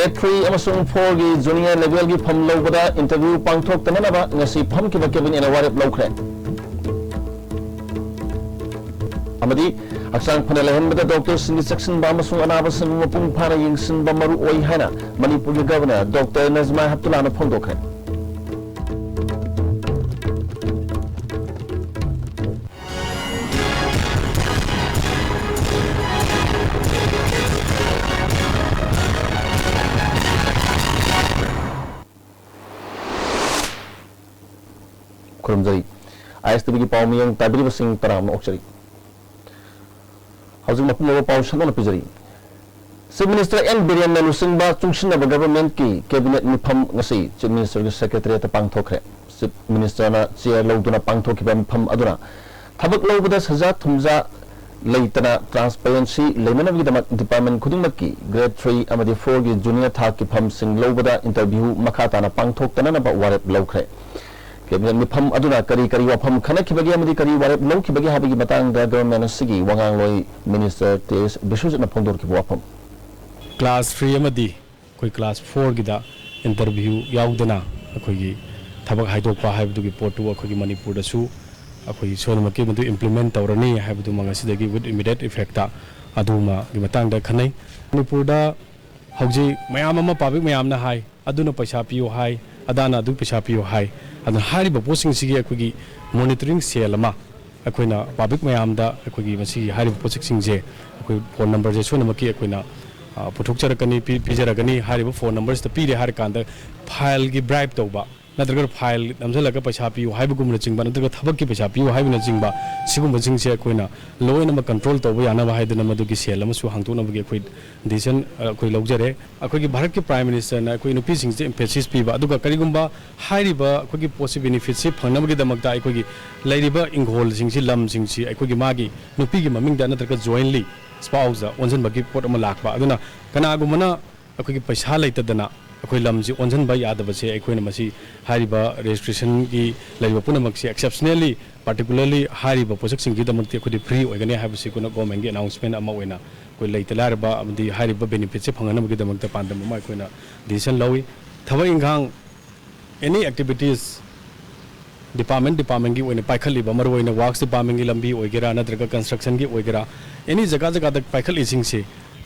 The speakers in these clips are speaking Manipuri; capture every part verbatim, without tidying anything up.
Grade three ꯑꯃꯁꯨꯡ four ꯒꯤ junior level ꯒꯤ ꯐꯝ ꯂꯧꯕꯗ interview ꯄꯥꯡꯊꯣꯛꯇꯅꯅꯕ ꯉꯁꯤ ꯐꯝꯈꯤꯕ cabinet ꯅ ꯋꯥꯔꯦꯞ ꯂꯧꯈ꯭ꯔꯦ꯫ ꯑꯃꯗꯤ ꯍꯛꯆꯥꯡ ꯐꯅ ꯂꯩꯍꯟꯕꯗ doctor ꯁꯤꯡꯒꯤ ꯆꯦꯛꯁꯤꯟꯕ ꯑꯃꯁꯨꯡ ꯑꯅꯥꯕꯁꯤꯡꯕꯨ ꯃꯄꯨꯡ ꯐꯥꯅ ꯌꯦꯡꯁꯤꯟꯕ ꯃꯔꯨ ꯑꯣꯏ ꯍꯥꯏꯅ ꯃꯅꯤꯄꯨꯔꯒꯤ Governor Doctor ꯅꯖꯃꯥ ꯍꯦꯞꯇꯨꯂꯥꯅ ꯐꯣꯡꯗꯣꯛꯈ꯭ꯔꯦ꯫ ꯈꯨꯔꯨꯝꯖꯔꯤ꯫ ꯑꯥꯏ ꯑꯦꯁ ꯇꯤ ꯚꯤꯒꯤ ꯄꯥꯎ ꯃꯤꯌꯦꯡ ꯇꯥꯕꯤꯔꯤꯕꯁꯤꯡ ꯇꯔꯥꯝꯅ ꯑꯣꯛꯆꯔꯤ꯫ ꯍꯧꯖꯤꯛ ꯃꯄꯨꯡ ꯑꯣꯏꯕ ꯄꯥꯎ ꯁꯟꯗꯣꯛꯅ ꯄꯤꯖꯔꯤ꯫ Chief Minister ꯑꯦꯟ ꯕꯤꯔꯦꯟꯅ ꯂꯨꯆꯤꯡꯕ ꯆꯨꯡꯁꯤꯟꯅꯕ government ꯀꯤ cabinet ꯃꯤꯐꯝ ꯉꯁꯤ Chief Minister ꯒꯤ Secretariat ꯇ ꯄꯥꯡꯊꯣꯛꯈ꯭ꯔꯦ꯫ Chief Minister ꯅ chair ꯂꯧꯗꯨꯅ ꯄꯥꯡꯊꯣꯛꯈꯤꯕ ꯃꯤꯐꯝ ꯑꯗꯨꯅ ꯊꯕꯛ ꯂꯧꯕꯗ ꯁꯦꯟꯖꯥ ꯊꯨꯝꯖꯥ ꯂꯩꯇꯅ transparency ꯂꯩꯅꯅꯕꯒꯤꯗꯃꯛ department ꯈꯨꯗꯤꯡꯃꯛꯀꯤ grade three ꯑꯃꯗꯤ four ꯒꯤ junior ꯊꯥꯛꯀꯤ ꯐꯝꯁꯤꯡ ꯂꯧꯕꯗ interview ꯃꯈꯥ ꯇꯥꯅ ꯄꯥꯡꯊꯣꯛꯇꯅꯅꯕ ꯋꯥꯔꯦꯞ ꯂꯧꯈ꯭ꯔꯦ꯫ Cabinet ꯃꯤꯐꯝ ꯑꯗꯨꯅ ꯀꯔꯤ ꯀꯔꯤ ꯋꯥꯐꯝ ꯈꯟꯅꯈꯤꯕꯒꯦ ꯑꯃꯗꯤ ꯀꯔꯤ ꯋꯥꯔꯦꯞ ꯂꯧꯈꯤꯕꯒꯦ ꯍꯥꯏꯕꯒꯤ ꯃꯇꯥꯡꯗ government ꯑꯁꯤꯒꯤ ꯋꯥꯉꯥꯡꯂꯣꯏ Minister ꯇꯤ ꯑꯦꯁ ꯕꯤꯁ꯭ꯋꯖꯤꯠꯅ ꯐꯣꯡꯗꯣꯔꯛꯈꯤꯕ ꯋꯥꯐꯝ꯫ Class three ꯑꯃꯗꯤ ꯑꯩꯈꯣꯏ class four ꯒꯤꯗ interview ꯌꯥꯎꯗꯅ ꯑꯩꯈꯣꯏꯒꯤ ꯊꯕꯛ ꯍꯥꯏꯗꯣꯛꯄ ꯍꯥꯏꯕꯗꯨꯒꯤ ꯄꯣꯠꯇꯨ ꯑꯩꯈꯣꯏꯒꯤ ꯃꯅꯤꯄꯨꯔꯗꯁꯨ ꯑꯩꯈꯣꯏ ꯁꯣꯏꯗꯅꯃꯛꯀꯤ ꯃꯗꯨ implement ꯇꯧꯔꯅꯤ ꯍꯥꯏꯕꯗꯨꯃ ꯉꯁꯤꯗꯒꯤ with immediate effect ꯇ ꯑꯗꯨꯃꯒꯤ ꯃꯇꯥꯡꯗ ꯈꯟꯅꯩ꯫ ꯃꯅꯤꯄꯨꯔꯗ ꯍꯧꯖꯤꯛ ꯃꯌꯥꯝ ꯑꯃ public ꯃꯌꯥꯝꯅ ꯍꯥꯏ, ꯑꯗꯨꯅ ꯄꯩꯁꯥ ꯄꯤꯌꯨ ꯍꯥꯏ, ꯑꯗꯥꯅ ꯑꯗꯨ ꯄꯩꯁꯥ ꯄꯤꯌꯨ ꯍꯥꯏ꯫ ꯑꯗꯨꯅ ꯍꯥꯏꯔꯤꯕ ꯄꯣꯠꯁꯤꯡꯁꯤꯒꯤ ꯑꯩꯈꯣꯏꯒꯤ monitoring cell ꯑꯃ ꯑꯩꯈꯣꯏꯅ public ꯃꯌꯥꯝꯗ ꯑꯩꯈꯣꯏꯒꯤ ꯃꯁꯤꯒꯤ ꯍꯥꯏꯔꯤꯕ ꯄꯣꯠꯁꯛꯁꯤꯡꯁꯦ ꯑꯩꯈꯣꯏ phone number ꯁꯦ ꯁꯣꯏꯗꯅꯃꯛꯀꯤ ꯑꯩꯈꯣꯏꯅ, ꯑ, ꯄꯨꯊꯣꯛꯆꯔꯛꯀꯅꯤ, ꯄꯤ-, ꯄꯤꯖꯔꯛꯀꯅꯤ꯫ ꯍꯥꯏꯔꯤꯕ phone number ꯁꯤꯗ ꯄꯤꯔꯦ ꯍꯥꯏꯔꯀꯥꯟꯗ file ꯒꯤ bribe ꯇꯧꯕ, ꯅꯠꯇ꯭ꯔꯒ file ꯅꯝꯁꯤꯜꯂꯒ ꯄꯩꯁꯥ ꯄꯤꯌꯨ ꯍꯥꯏꯕꯒꯨꯝꯕꯅꯆꯤꯡꯕ, ꯅꯠꯇ꯭ꯔꯒ ꯊꯕꯛꯀꯤ ꯄꯩꯁꯥ ꯄꯤꯌꯨ ꯍꯥꯏꯕꯅꯆꯤꯡꯕ, ꯁꯤꯒꯨꯝꯕꯁꯤꯡꯁꯦ ꯑꯩꯈꯣꯏꯅ ꯂꯣꯏꯅꯃꯛ control ꯇꯧꯕ ꯌꯥꯅꯕ ꯍꯥꯏꯗꯅ ꯃꯗꯨꯒꯤ cell ꯑꯃꯁꯨ ꯍꯥꯡꯗꯣꯛꯅꯕꯒꯤ ꯑꯩꯈꯣꯏ decision, ꯑ, ꯑꯩꯈꯣꯏ ꯂꯧꯖꯔꯦ꯫ ꯑꯩꯈꯣꯏꯒꯤ ꯚꯥꯔꯠꯀꯤ Prime Minister ꯅ ꯑꯩꯈꯣꯏ ꯅꯨꯄꯤꯁꯤꯡꯁꯦ emphasis ꯄꯤꯕ, ꯑꯗꯨꯒ ꯀꯔꯤꯒꯨꯝꯕ ꯍꯥꯏꯔꯤꯕ ꯑꯩꯈꯣꯏꯒꯤ ꯄꯣꯠꯁꯤ benefit ꯁꯤ ꯐꯪꯅꯕꯒꯤꯗꯃꯛꯇ ꯑꯩꯈꯣꯏꯒꯤ ꯂꯩꯔꯤꯕ ꯏꯪꯈꯣꯜꯁꯤꯡꯁꯤ, ꯂꯝꯁꯤꯡꯁꯤ ꯑꯩꯈꯣꯏꯒꯤ ꯃꯥꯒꯤ ꯅꯨꯄꯤꯒꯤ ꯃꯃꯤꯡꯗ ꯅꯠꯇ꯭ꯔꯒ jointly spouse ꯇ ꯑꯣꯟꯁꯤꯟꯕꯒꯤ ꯄꯣꯠ ꯑꯃ ꯂꯥꯛꯄ꯫ ꯑꯗꯨꯅ ꯀꯅꯥꯒꯨꯝꯕꯅ ꯑꯩꯈꯣꯏꯒꯤ ꯄꯩꯁꯥ ꯂꯩꯇꯗꯅ ꯑꯩꯈꯣꯏ ꯂꯝꯁꯤ ꯑꯣꯟꯁꯤꯟꯕ ꯌꯥꯗꯕꯁꯦ ꯑꯩꯈꯣꯏꯅ ꯃꯁꯤ ꯍꯥꯏꯔꯤꯕ registration ꯒꯤ ꯂꯩꯔꯤꯕ ꯄꯨꯝꯅꯃꯛꯁꯦ exceptionally, particularly ꯍꯥꯏꯔꯤꯕ ꯄꯣꯠꯁꯛꯁꯤꯡꯒꯤꯗꯃꯛꯇꯤ ꯑꯩꯈꯣꯏꯗꯤ free ꯑꯣꯏꯒꯅꯤ ꯍꯥꯏꯕꯁꯤ ꯑꯩꯈꯣꯏꯅ government ꯀꯤ announcement ꯑꯃ ꯑꯣꯏꯅ ꯑꯩꯈꯣꯏ ꯂꯩꯇ ꯂꯥꯏꯔꯕ ꯑꯃꯗꯤ ꯍꯥꯏꯔꯤꯕ ꯕꯦꯅꯤꯐꯤꯠꯁꯦ ꯐꯪꯍꯟꯅꯕꯒꯤꯗꯃꯛꯇ ꯄꯥꯟꯗꯝ ꯑꯃ ꯑꯩꯈꯣꯏꯅ ꯗꯤꯁꯤꯖꯟ ꯂꯧꯏ꯫ ꯊꯕꯛ ꯏꯪꯈꯥꯡ, ꯑꯦꯅꯤ ꯑꯦꯛꯇꯤꯚꯤꯇꯤꯁ, ꯗꯤꯄꯥꯔꯠꯃꯦꯟ ꯗꯤꯄꯥꯔꯠꯃꯦꯟꯒꯤ ꯑꯣꯏꯅ ꯄꯥꯏꯈꯠꯂꯤꯕ, ꯃꯔꯨꯑꯣꯏꯅ ꯋꯥꯔꯛꯁ ꯗꯤꯄꯥꯔꯠꯃꯦꯟꯒꯤ ꯂꯝꯕꯤ ꯑꯣꯏꯒꯦꯔꯥ, ꯅꯠꯇ꯭ꯔꯒ ꯀꯟꯁꯇ꯭ꯔꯛꯁꯟꯒꯤ ꯑꯣꯏꯒꯦꯔꯥ, ꯑꯦꯅꯤ ꯖꯒꯥ ꯖꯒꯥꯗ ꯄꯥꯏꯈꯠꯂꯤꯁꯤꯡꯁꯦ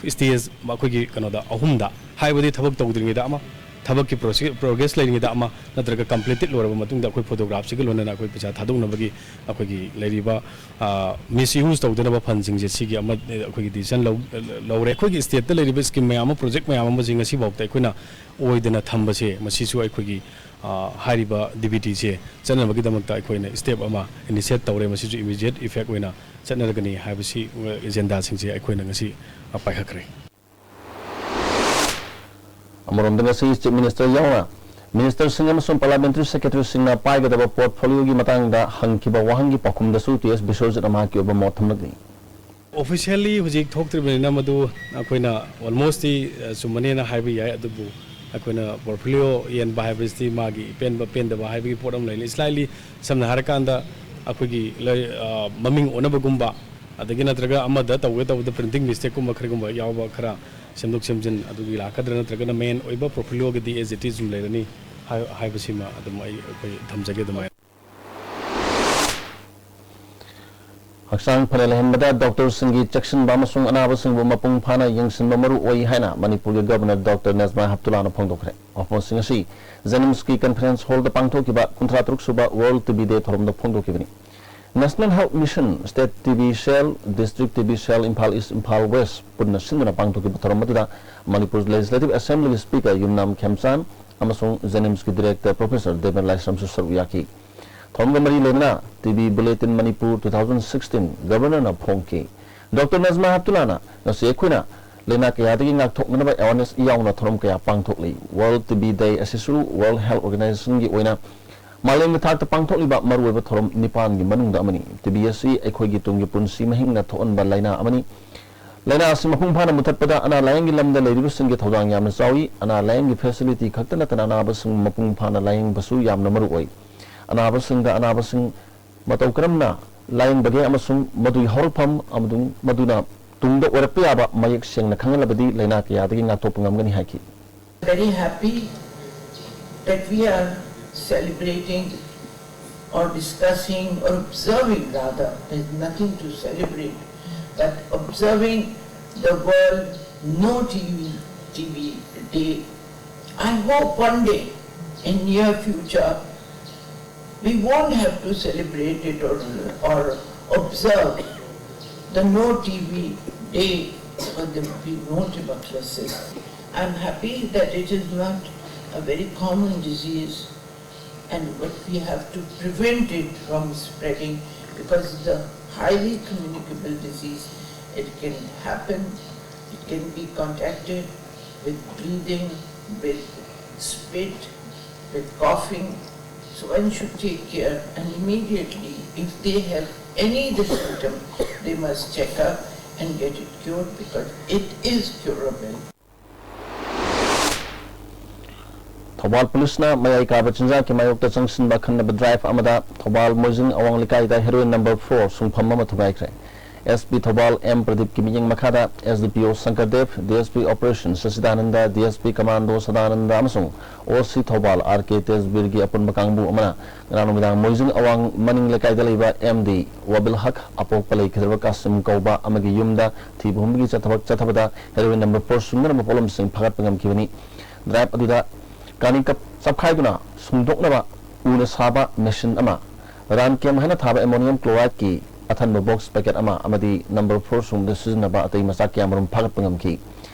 ꯁ꯭ꯇꯦꯖ ꯑꯩꯈꯣꯏꯒꯤ ꯀꯩꯅꯣꯗ ꯑꯍꯨꯝꯗ, ꯍꯥꯏꯕꯗꯤ ꯊꯕꯛ ꯇꯧꯗ꯭ꯔꯤꯉꯩꯗ ꯑꯃ, ꯊꯕꯛꯀꯤ ꯄ꯭ꯔꯣꯁꯦ-, ꯄ꯭ꯔꯣꯒ꯭ꯔꯦꯁ ꯂꯩꯔꯤꯉꯩꯗ ꯑꯃ, ꯅꯠꯇ꯭ꯔꯒ ꯀꯝꯄ꯭ꯂꯤꯇꯦꯠ ꯂꯣꯏꯔꯕ ꯃꯇꯨꯡꯗ ꯑꯩꯈꯣꯏ ꯐꯣꯇꯣꯒ꯭ꯔꯥꯐꯁꯤꯒ ꯂꯣꯏꯅꯅ ꯑꯩꯈꯣꯏ ꯄꯩꯁꯥ ꯊꯥꯗꯣꯛꯅꯕꯒꯤ ꯑꯩꯈꯣꯏꯒꯤ ꯂꯩꯔꯤꯕ, ꯑ, ꯃꯤꯁꯌꯨꯁ ꯇꯧꯗꯅꯕ ꯐꯟꯁꯤꯡꯁꯦ ꯁꯤꯒꯤ ꯑꯃ ꯑꯩꯈꯣꯏꯒꯤ ꯗꯤꯁꯤꯖꯟ ꯂꯧ-, ꯂꯧꯔꯦ꯫ ꯑꯩꯈꯣꯏꯒꯤ ꯁ꯭ꯇꯦꯠꯇ ꯂꯩꯔꯤꯕ ꯁ꯭ꯀꯤꯝ ꯃꯌꯥꯝ ꯑꯃ, ꯄ꯭ꯔꯣꯖꯦꯛ ꯃꯌꯥꯝ ꯑꯃꯁꯦ ꯉꯁꯤꯐꯥꯎꯗ ꯑꯩꯈꯣꯏꯅ ꯑꯣꯏꯗꯅ ꯊꯝꯕꯁꯦ, ꯃꯁꯤꯁꯨ ꯑꯩꯈꯣꯏꯒꯤ, ꯑ, ꯍꯥꯏꯔꯤꯕ ꯗꯤ ꯕꯤ ꯇꯤꯁꯦ ꯆꯠꯅꯕꯒꯤꯗꯃꯛꯇ ꯑꯩꯈꯣꯏꯅ ꯁ꯭ꯇꯦꯞ ꯑꯃ ꯏꯅꯤꯁꯤꯌꯦꯠ ꯇꯧꯔꯦ꯫ ꯃꯁꯤꯁꯨ ꯏꯃꯤꯗꯤꯌꯦꯠ ꯏꯐꯦꯛ ꯑꯣꯏꯅ ꯆꯠꯅꯔꯒꯅꯤ ꯍꯥꯏꯕꯁꯤ, ꯑ, ꯑꯦꯖꯦꯟꯗꯥꯁꯤꯡꯁꯦ ꯑꯩꯈꯣꯏꯅ ꯉꯁꯤ, ꯑ, ꯄꯥꯏꯈꯠꯈ꯭ꯔꯦ꯫ ꯑꯃꯔꯣꯝꯗ ꯉꯁꯤ ꯆꯤꯐ ꯃꯤꯅꯤꯁꯇꯔ ꯌꯥꯎꯅ ꯃꯤꯅꯤꯁꯇꯔꯁꯤꯡ ꯑꯃꯁꯨꯡ ꯄꯥꯔꯂꯤꯌꯥꯃꯦꯟꯇꯔꯤ ꯁꯦꯀ꯭ꯔꯦꯇꯔꯤꯁꯤꯡꯅ ꯄꯥꯏꯒꯗꯕ ꯄꯣꯔꯠꯐꯣꯂꯤꯑꯣꯒꯤ ꯃꯇꯥꯡꯗ ꯍꯪꯈꯤꯕ ꯋꯥꯍꯪꯒꯤ ꯄꯥꯎꯈꯨꯝꯗꯁꯨ ꯇꯤ ꯑꯦꯁ ꯕꯤꯁ꯭ꯋꯖꯤꯠꯅ ꯃꯍꯥꯛꯀꯤ ꯑꯣꯏꯕ ꯃꯣꯠ ꯊꯝꯂꯛꯂꯤ꯫ ꯑꯣꯐꯤꯁꯤꯌꯦꯜꯂꯤ ꯍꯧꯖꯤꯛ ꯊꯣꯛꯇ꯭ꯔꯤꯕꯅꯤꯅ ꯃꯗꯨ ꯑꯩꯈꯣꯏꯅ ꯑꯣꯜꯃꯣꯁꯇꯤ, ꯑ, ꯆꯨꯝꯃꯅꯦꯅ ꯍꯥꯏꯕ ꯌꯥꯏ꯫ ꯑꯗꯨꯕꯨ ꯑꯩꯈꯣꯏꯅ ꯄꯣꯔꯠꯐꯣꯂꯤꯑꯣ ꯌꯦꯟꯕ ꯍꯥꯏꯕꯁꯤꯗꯤ ꯃꯥꯒꯤ ꯄꯦꯟꯕ ꯄꯦꯟꯗꯕ ꯍꯥꯏꯕꯒꯤ ꯄꯣꯠ ꯑꯃ ꯂꯩꯅꯤ꯫ ꯏꯁꯂꯥꯏꯠꯂꯤ, ꯁꯝꯅ ꯍꯥꯏꯔꯀꯥꯟꯗ, ꯑꯩꯈꯣꯏꯒꯤ ꯂꯩ-, ꯑ, ꯃꯃꯤꯡ ꯑꯣꯟꯅꯕꯒꯨꯝꯕ, ꯑꯗꯒꯤ ꯅꯠꯇ꯭ꯔꯒ ꯑꯃꯗ ꯇꯧꯒꯦ ꯇꯧꯕꯗ ꯄ꯭ꯔꯤꯟꯇꯤꯡ ꯃꯤꯁꯇꯦꯛꯀꯨꯝꯕ ꯈꯔꯒꯨꯝꯕ ꯌꯥꯎꯕ, ꯈꯔ ꯁꯦꯝꯗꯣꯛ ꯁꯦꯝꯖꯤꯟ ꯑꯗꯨꯒꯤ ꯂꯥꯛꯀꯗ꯭ꯔꯥ, ꯅꯠꯇ꯭ꯔꯒꯅ ꯃꯦꯟ ꯑꯣꯏꯕ ꯄꯣꯔꯠꯐꯣꯂꯤꯑꯣꯒꯤꯗꯤ ꯑꯦꯖ ꯏꯠ ꯏꯁ ꯑꯗꯨꯝ ꯂꯩꯔꯅꯤ ꯍꯥꯏ-, ꯍꯥꯏꯕꯁꯤꯃ ꯑꯗꯨꯝ ꯑꯩ, ꯑꯩꯈꯣꯏ ꯊꯝꯖꯒꯦ ꯑꯗꯨꯃꯥꯏꯅ꯫ ꯍꯛꯆꯥꯡ ꯐꯅ ꯂꯩꯍꯟꯕꯗ ꯗꯣꯛꯇꯔꯁꯤꯡꯒꯤ ꯆꯦꯛꯁꯤꯟꯕ ꯑꯃꯁꯨꯡ ꯑꯅꯥꯕꯁꯤꯡꯕꯨ ꯃꯄꯨꯡ ꯐꯥꯅ ꯌꯦꯡꯁꯤꯟꯕ ꯃꯔꯨ ꯑꯣꯏ ꯍꯥꯏꯅ ꯃꯅꯤꯄꯨꯔꯒꯤ ꯒꯕꯔꯅꯔ ꯗꯣꯛꯇꯔ ꯅꯖꯃꯥ ꯍꯦꯞꯇꯨꯂꯥꯅ ꯐꯣꯡꯗꯣꯛꯈ꯭ꯔꯦ꯫ ꯋꯥꯐꯝꯁꯤꯡ ꯑꯁꯤ ꯖꯦꯅꯤꯝꯁꯀꯤ ꯀꯟꯐꯔꯦꯟꯁ ꯍꯣꯜꯗ ꯄꯥꯡꯊꯣꯛꯈꯤꯕ ꯀꯨꯟꯊ꯭ꯔꯥ ꯇꯔꯨꯛ ꯁꯨꯕ ꯋꯥꯔꯜꯗ ꯇꯤ ꯕꯤ ꯗꯦ ꯊꯧꯔꯝꯗ ꯐꯣꯡꯗꯣꯛꯈꯤꯕꯅꯤ꯫ National health mission, state T B cell, district T B cell, Imphal East, Imphal West ꯄꯨꯟꯅ ꯁꯤꯟꯗꯨꯅ ꯄꯥꯡꯊꯣꯛꯈꯤꯕ ꯊꯧꯔꯝ ꯑꯗꯨꯗ ꯃꯅꯤꯄꯨꯔ ꯂꯦꯖꯤꯁꯂꯦꯇꯤꯚ ꯑꯦꯁꯦꯝꯕ꯭ꯂꯤꯒꯤ ꯁ꯭ꯄꯤꯀꯔ ꯌꯨꯝꯅꯥꯝ ꯈꯦꯝꯆꯥꯟ ꯑꯃꯁꯨꯡ ꯖꯦꯅꯤꯝꯁꯀꯤ ꯗꯤꯔꯦꯛꯇꯔ ꯄ꯭ꯔꯣꯐꯦꯁꯔ ꯗꯦꯕꯦꯟ ꯂꯥꯏꯁ꯭ꯔꯝꯁꯨ ꯁꯔꯨꯛ ꯌꯥꯈꯤ꯫ ꯊꯧꯔꯝꯒ ꯃꯔꯤ ꯂꯩꯅꯅ T B bulletin Manipur two thousand sixteen ꯒꯕꯔꯅꯔꯅ ꯐꯣꯡꯈꯤ꯫ ꯗꯣꯛꯇꯔ ꯅꯖꯃꯥ ꯍꯦꯞꯇꯨꯂꯥꯅ ꯉꯁꯤ ꯑꯩꯈꯣꯏꯅ ꯂꯥꯏꯅꯥ ꯀꯌꯥꯗꯒꯤ ꯉꯥꯛꯊꯣꯛꯅꯅꯕ ꯑꯦꯋꯥꯔꯅꯦꯁ ꯌꯥꯎꯅ ꯊꯧꯔꯝ ꯀꯌꯥ ꯄꯥꯡꯊꯣꯛꯂꯤ꯫ ꯋꯥꯔꯜꯗ ꯇꯤ ꯕꯤ ꯗꯦ ꯑꯁꯤꯁꯨ ꯋꯥꯔꯜꯗ ꯍꯦꯜꯊ ꯑꯣꯔꯒꯅꯥꯏꯖꯦꯁꯟꯒꯤ ꯑꯣꯏꯅ ꯃꯥꯂꯦꯝꯒꯤ ꯊꯥꯛꯇ ꯄꯥꯡꯊꯣꯛꯂꯤꯕ ꯃꯔꯨꯑꯣꯏꯕ ꯊꯧꯔꯝ ꯅꯤꯄꯥꯟꯒꯤ ꯃꯅꯨꯡꯗ ꯑꯃꯅꯤ꯫ ꯇꯤ ꯕꯤ ꯑꯁꯤ ꯑꯩꯈꯣꯏꯒꯤ ꯇꯨꯡꯒꯤ ꯄꯨꯟꯁꯤ ꯃꯍꯤꯡꯅ ꯊꯣꯛꯍꯟꯕ ꯂꯥꯏꯅꯥ ꯑꯃꯅꯤ꯫ ꯂꯥꯏꯅꯥ ꯑꯁꯤ ꯃꯄꯨꯡ ꯐꯥꯅ ꯃꯨꯊꯠꯄꯗ ꯑꯅꯥ ꯂꯥꯌꯦꯡꯒꯤ ꯂꯝꯗ ꯂꯩꯔꯤꯕꯁꯤꯡꯒꯤ ꯊꯧꯗꯥꯡ ꯌꯥꯝꯅ ꯆꯥꯎꯏ꯫ ꯑꯅꯥ ꯂꯥꯌꯦꯡꯒꯤ ꯐꯦꯁꯤꯂꯤꯇꯤ ꯈꯛꯇ ꯅꯠꯇꯅ ꯑꯅꯥꯕꯁꯤꯡ ꯃꯄꯨꯡ ꯐꯥꯅ ꯂꯥꯌꯦꯡꯕꯁꯨ ꯌꯥꯝꯅ ꯃꯔꯨ ꯑꯣꯏ꯫ ꯑꯅꯥꯕꯁꯤꯡꯗ ꯑꯅꯥꯕꯁꯤꯡ ꯃꯇꯧ ꯀꯔꯝꯅ ꯂꯥꯌꯦꯡꯕꯒꯦ ꯑꯃꯁꯨꯡ ꯃꯗꯨꯒꯤ ꯍꯧꯔꯛꯐꯝ ꯑꯃꯗꯨ ꯃꯗꯨꯅ ꯇꯨꯡꯗ ꯑꯣꯏꯔꯛꯄ ꯌꯥꯕ ꯃꯌꯦꯛ ꯁꯦꯡꯅ ꯈꯪꯍꯜꯂꯕꯗꯤ ꯂꯥꯏꯅꯥ ꯀꯌꯥꯗꯒꯤ ꯉꯥꯛꯊꯣꯛꯄ ꯉꯝꯒꯅꯤ ꯍꯥꯏꯈꯤ꯫ Very happy that we are celebrating or discussing or observing, rather, there's nothing to celebrate, but observing the World No T V, T V Day. I hope one day in near future we won't have to celebrate it or, or observe the No T V Day, but there will be no tuberculosis. I'm happy that it is not a very common disease, and but we have to prevent it from spreading because it's a highly communicable disease. It can happen, it can be contacted with breathing, with spit, with coughing. So one should take care, and immediately, if they have any of the symptom, they must check up and get it cured because it is curable. Thoubal ꯄꯨꯂꯤꯁꯅ ꯃꯌꯥꯏ ꯀꯥꯕ ꯆꯤꯟꯖꯥꯛꯀꯤ ꯃꯥꯌꯣꯛꯇ ꯆꯪꯁꯤꯟꯕ ꯑꯈꯟꯅꯕ ꯗ꯭ꯔꯥꯏꯚ ꯑꯃꯗ ꯊꯧꯕꯥꯜ ꯃꯣꯏꯖꯤꯡ ꯑꯋꯥꯡ ꯂꯩꯀꯥꯏꯗ ꯍꯦꯔꯣꯏꯟ ꯅꯝꯕꯔ ꯐꯣꯔ ꯁꯨꯡꯐꯝ ꯑꯃ ꯊꯨꯒꯥꯏꯈ꯭ꯔꯦ꯫ ꯑꯦꯁ ꯄꯤ ꯊꯧꯕꯥꯜ ꯑꯦꯝ ꯄ꯭ꯔꯗꯤꯞꯀꯤ ꯃꯤꯠꯌꯦꯡ ꯃꯈꯥꯗ ꯑꯦꯁ D P O Sankardev, D S P operation Sachidananda, D S P commando Sadananda ꯑꯃꯁꯨꯡ ꯑꯣ ꯁꯤ ꯊꯧꯕꯥꯜ ꯑꯥꯔ ꯀꯦ ꯇꯦꯖꯕꯤꯔꯒꯤ ꯑꯄꯨꯟꯕ ꯀꯥꯡꯕꯨ ꯑꯃꯅ ꯉꯔꯥꯡ ꯅꯨꯃꯤꯗꯥꯡ ꯃꯣꯏꯖꯤꯡ ꯑꯋꯥꯡ ꯃꯅꯤꯡ ꯂꯩꯀꯥꯏꯗ ꯂꯩꯕ ꯑꯦꯝ ꯗꯤ ꯋꯥꯕꯤꯜ ꯍꯛ ꯑꯄꯣꯛꯄ ꯂꯩꯈꯤꯗ꯭ꯔꯕ ꯀꯥꯁꯤꯝ ꯀꯧꯕ ꯑꯃꯒꯤ ꯌꯨꯝꯗ ꯊꯤꯕ ꯍꯨꯝꯕꯒꯤ ꯆꯠꯊꯕꯛ ꯆꯠꯊꯕꯗ ꯍꯦꯔꯣꯏꯟ ꯅꯝꯕꯔ ꯐꯣꯔ ꯁꯨꯡꯅꯅꯕ ꯄꯣꯠꯂꯝꯁꯤꯡ ꯐꯥꯒꯠꯄ ꯉꯝꯈꯤꯕꯅꯤ꯫ ꯗ꯭ꯔꯥꯏꯚ ꯑꯗꯨꯗ ꯀꯥꯅꯤ ꯀꯞ ꯆꯞꯈꯥꯏꯗꯨꯅ ꯁꯨꯡꯗꯣꯛꯅꯕ ꯎꯅ ꯁꯥꯕ ꯃꯦꯁꯤꯟ ꯑꯃ, ꯔꯥꯟꯀꯦꯝ ꯍꯥꯏꯅ ꯊꯥꯕ ꯑꯦꯃꯣꯅꯤꯌꯝ ꯀ꯭ꯂꯣꯔꯥꯏꯗꯀꯤ ꯑꯊꯟꯕ ꯕꯣꯛꯁ ꯄꯦꯀꯦꯠ ꯑꯃ ꯑꯃꯗꯤ ꯅꯝꯕꯔ ꯐꯣꯔ ꯁꯨꯡꯕꯗ ꯁꯤꯖꯤꯟꯅꯕ ꯑꯇꯩ ꯃꯆꯥꯛ ꯀꯌꯥꯃꯔꯨꯝ ꯐꯥꯒꯠꯄ ꯉꯝꯈꯤ꯫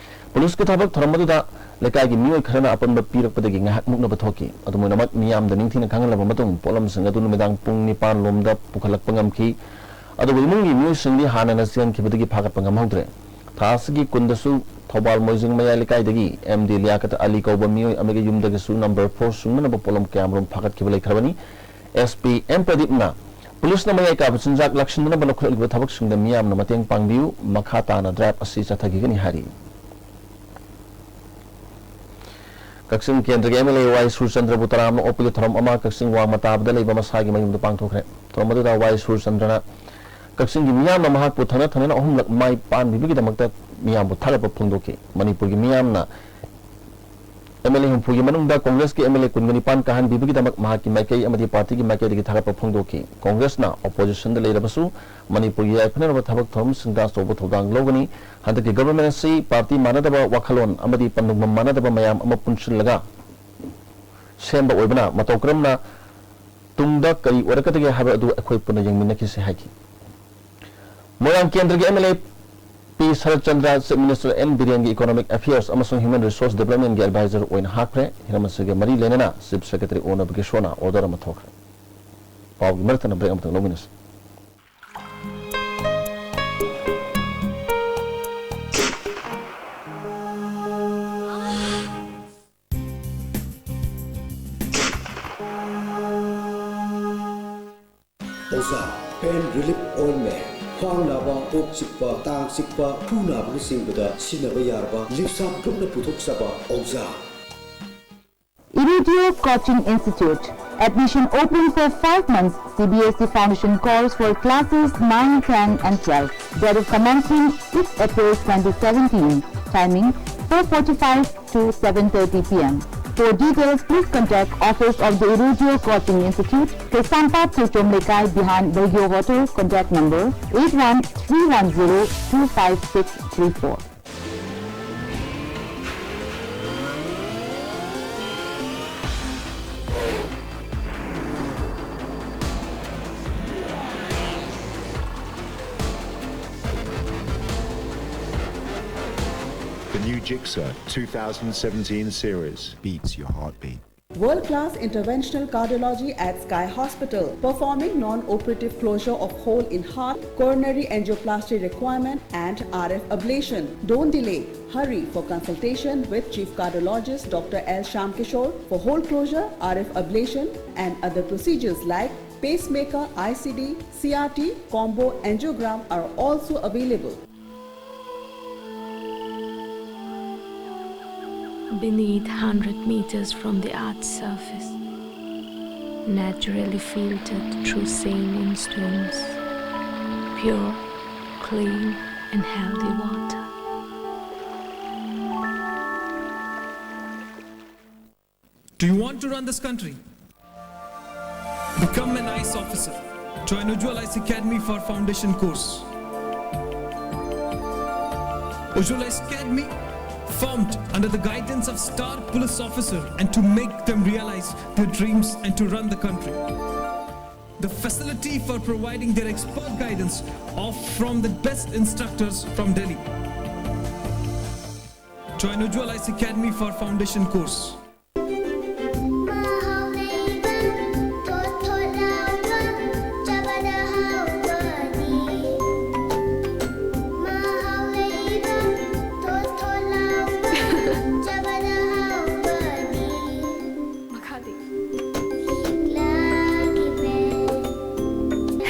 ꯄꯨꯂꯤꯁꯀꯤ ꯊꯕꯛ ꯊꯧꯔꯝ ꯑꯗꯨꯗ ꯂꯩꯀꯥꯏꯒꯤ ꯃꯤꯑꯣꯏ ꯈꯔꯅ ꯑꯄꯟꯕ ꯄꯤꯔꯛꯄꯗꯒꯤ ꯉꯥꯏꯍꯥꯛ ꯃꯨꯛꯅꯕ ꯊꯣꯛꯈꯤ꯫ ꯑꯗꯨꯝ ꯑꯣꯏꯅꯃꯛ, ꯃꯤꯌꯥꯝꯗ ꯅꯤꯡꯊꯤꯅ ꯈꯪꯍꯜꯂꯕ ꯃꯇꯨꯡ ꯄꯣꯠꯂꯝꯁꯤꯡ ꯑꯗꯨ ꯅꯨꯃꯤꯗꯥꯡ ꯄꯨꯡ ꯅꯤꯄꯥꯟ ꯂꯣꯝꯗ ꯄꯨꯈꯠꯂꯛꯄ ꯉꯝꯈꯤ꯫ ꯑꯗꯨꯕꯨ ꯏꯃꯨꯡꯒꯤ ꯃꯤꯑꯣꯏꯁꯤꯡꯗꯤ ꯍꯥꯟꯅꯅ ꯆꯦꯟꯈꯤꯕꯗꯒꯤ ꯐꯥꯒꯠꯄ ꯉꯝꯍꯧꯗ꯭ꯔꯦ꯫ ꯊꯥ ꯑꯁꯤꯒꯤ ꯀꯨꯟꯗꯁꯨ ꯊꯧꯕꯥꯜ ꯃꯣꯏꯖꯤꯡ ꯃꯌꯥꯏ ꯂꯩꯀꯥꯏꯗꯒꯤ ꯑꯦꯝ ꯗꯤ ꯂꯤꯌꯥꯀꯠ ꯑꯂꯤ ꯀꯧꯕ ꯃꯤꯑꯣꯏ ꯑꯃꯒꯤ ꯌꯨꯝꯗꯒꯤꯁꯨ ꯅꯝꯕꯔ ꯐꯣꯔ ꯁꯨꯡꯅꯅꯕ ꯄꯣꯠꯂꯝ ꯀꯌꯥꯃꯔꯨꯝ ꯐꯥꯒꯠꯈꯤꯕ ꯂꯩꯈ꯭ꯔꯕꯅꯤ꯫ ꯑꯦꯁ ꯄꯤ ꯑꯦꯝ ꯄ꯭ꯔꯗꯤꯞꯅ ꯄꯨꯂꯤꯁꯅ ꯃꯌꯥꯏ ꯀꯥꯕ ꯆꯤꯟꯖꯥꯛ ꯂꯥꯛꯁꯤꯟꯗꯅꯕ ꯂꯧꯈꯠꯂꯛꯂꯤꯕ ꯊꯕꯛꯁꯤꯡꯗ ꯃꯤꯌꯥꯝꯅ ꯃꯇꯦꯡ ꯄꯥꯡꯕꯤꯌꯨ, ꯃꯈꯥ ꯇꯥꯅ ꯗ꯭ꯔꯥꯏꯚ ꯑꯁꯤ ꯆꯠꯊꯈꯤꯒꯅꯤ ꯍꯥꯏꯔꯤ꯫ ꯀꯛꯆꯤꯡ ꯀꯦꯟꯗ꯭ꯔꯒꯤ ꯑꯦꯝ ꯑꯦꯜ ꯑꯦ ꯋꯥꯏ ꯁꯨꯔꯆꯟꯗ꯭ꯔꯕꯨ ꯇꯔꯥꯝꯅ ꯑꯣꯛꯄꯒꯤ ꯊꯧꯔꯝ ꯑꯃ ꯀꯛꯆꯤꯡ ꯋꯥꯡꯃ ꯇꯥꯕꯗ ꯂꯩꯕ ꯃꯁꯥꯒꯤ ꯃꯌꯨꯝꯗ ꯄꯥꯡꯊꯣꯛꯈ꯭ꯔꯦ꯫ ꯊꯧꯔꯝ ꯑꯗꯨꯗ ꯋꯥꯏ ꯁꯨꯔꯆꯟꯗ꯭ꯔꯅ ꯀꯛꯆꯤꯡꯒꯤ ꯃꯤꯌꯥꯝꯅ ꯃꯍꯥꯛꯄꯨ ꯊꯪꯅ ꯊꯪꯅꯅ ꯑꯍꯨꯝꯂꯛ ꯃꯥꯏ ꯄꯥꯟꯕꯤꯕꯒꯤꯗꯃꯛꯇ ꯃꯤꯌꯥꯝꯕꯨ ꯊꯥꯒꯠꯄ ꯐꯣꯡꯗꯣꯛꯈꯤ꯫ ꯃꯅꯤꯄꯨꯔꯒꯤ ꯃꯤꯌꯥꯝꯅ ꯑꯦꯝ ꯑꯦꯜ ꯑꯦ ꯍꯨꯝꯐꯨꯒꯤ ꯃꯅꯨꯡꯗ ꯀꯣꯡꯒ꯭ꯔꯦꯁꯀꯤ ꯑꯦꯝ ꯑꯦꯜ ꯑꯦ ꯀꯨꯟꯒ ꯅꯤꯄꯥꯟ ꯀꯥꯍꯟꯕꯤꯕꯒꯤꯗꯃꯛ ꯃꯍꯥꯛꯀꯤ ꯃꯥꯏꯀꯩ ꯑꯃꯗꯤ ꯄꯥꯔꯇꯤꯒꯤ ꯃꯥꯏꯀꯩꯗꯒꯤ ꯊꯥꯒꯠꯄ ꯐꯣꯡꯗꯣꯛꯈꯤ꯫ ꯀꯣꯡꯒ꯭ꯔꯦꯁꯅ ꯑꯣꯄꯣꯖꯤꯁꯟꯗ ꯂꯩꯔꯕꯁꯨ ꯃꯅꯤꯄꯨꯔꯒꯤ ꯌꯥꯏꯐꯅꯅꯕ ꯊꯕꯛ ꯊꯧꯔꯝꯁꯤꯡꯗ ꯑꯆꯧꯕ ꯊꯧꯗꯥꯡ ꯂꯧꯒꯅꯤ꯫ ꯍꯟꯗꯛꯀꯤ ꯒꯚꯔꯟꯃꯦꯟꯠ ꯑꯁꯤ ꯄꯥꯔꯇꯤ ꯃꯥꯟꯅꯗꯕ ꯋꯥꯈꯜꯂꯣꯟ ꯑꯃꯗꯤ ꯄꯟꯊꯨꯡꯐꯝ ꯃꯥꯟꯅꯗꯕ ꯃꯌꯥꯝ ꯑꯃ ꯄꯨꯟꯁꯤꯜꯂꯒ ꯁꯦꯝꯕ ꯑꯣꯏꯕꯅ ꯃꯇꯧ ꯀꯔꯝꯅ ꯇꯨꯡꯗ ꯀꯔꯤ ꯑꯣꯏꯔꯛꯀꯗꯒꯦ ꯍꯥꯏꯕ ꯑꯗꯨ ꯑꯩꯈꯣꯏ ꯄꯨꯟꯅ ꯌꯦꯡꯃꯤꯟꯅꯈꯤꯁꯤ ꯍꯥꯏꯈꯤ꯫ ꯃꯣꯏꯔꯥꯡ ꯀꯦꯟꯗ꯭ꯔꯒꯤ M L A P Sarat Chandra Chief Minister N Birenꯒꯤ Economic Affairs ꯑꯃꯁꯨꯡ Human Resource Developmentꯒꯤ advisor ꯑꯣꯏꯅ ꯍꯥꯞꯈ꯭ꯔꯦ꯫ ꯍꯤꯔꯝ ꯑꯁꯤꯒ ꯃꯔꯤ ꯂꯩꯅꯅ Chief Secretary ꯑꯣ ꯅꯕꯒꯦꯁꯣꯔꯅ order ꯑꯃ ꯊꯣꯛꯈ꯭ꯔꯦ꯫ ꯄꯥꯎꯒꯤ ꯃꯔꯛꯇꯅ break ꯑꯃꯇꯪ ꯂꯧꯃꯤꯟꯅꯁꯤ꯫ ꯑꯣꯖꯥ, pain relief ointment, ꯈ꯭ꯋꯥꯡ ꯅꯥꯕ, ꯀꯣꯛ ꯆꯤꯛꯄ, ꯇꯥꯡ ꯆꯤꯛꯄ, ꯈꯨ ꯅꯥꯕꯅꯆꯤꯡꯕꯗ ꯁꯤꯖꯤꯟꯅꯕ ꯌꯥꯔꯕ ꯂꯤꯞꯁꯥꯞ ꯒ꯭ꯔꯨꯞꯅ ꯄꯨꯊꯣꯛꯆꯕ ꯑꯣꯖꯥ꯫ Irudio Coaching Institute. Admission open for five months C B S E Foundation course for classes nine, ten and twelve. Date of commencement six April twenty seventeen. Timing four forty-five to seven thirty P M. For details, please contact Office of the Irudio Coaching Institute, Kaisampad Silchom Lekai behind Bagyo Hotel. Contact number eight one three one zero two five six three four. The new Jigsaw two thousand seventeen series beats your heartbeat. World-class interventional cardiology at Sky Hospital, performing non-operative closure of hole in heart, coronary angioplasty requirement and R F ablation. Don't delay. Hurry for consultation with Chief Cardiologist Doctor L Shyamkishore for hole closure, R F ablation and other procedures like pacemaker, I C D, C R T, combo angiogram are also available. Beneath hundred meters from the earth's surface, naturally filtered through saline streams, Pure, clean, and healthy water. Do you want to run this country? Become an IAS officer. Join Ujjwal IAS Academy for foundation course. Ujjwal IAS Academy, formed under the guidance of star police officer, and to make them realize their dreams and to run the country. The facility for providing their expert guidance of from the best instructors from Delhi. Join Ujjwal IAS Academy for foundation course. ꯃꯈꯥꯗꯤ꯫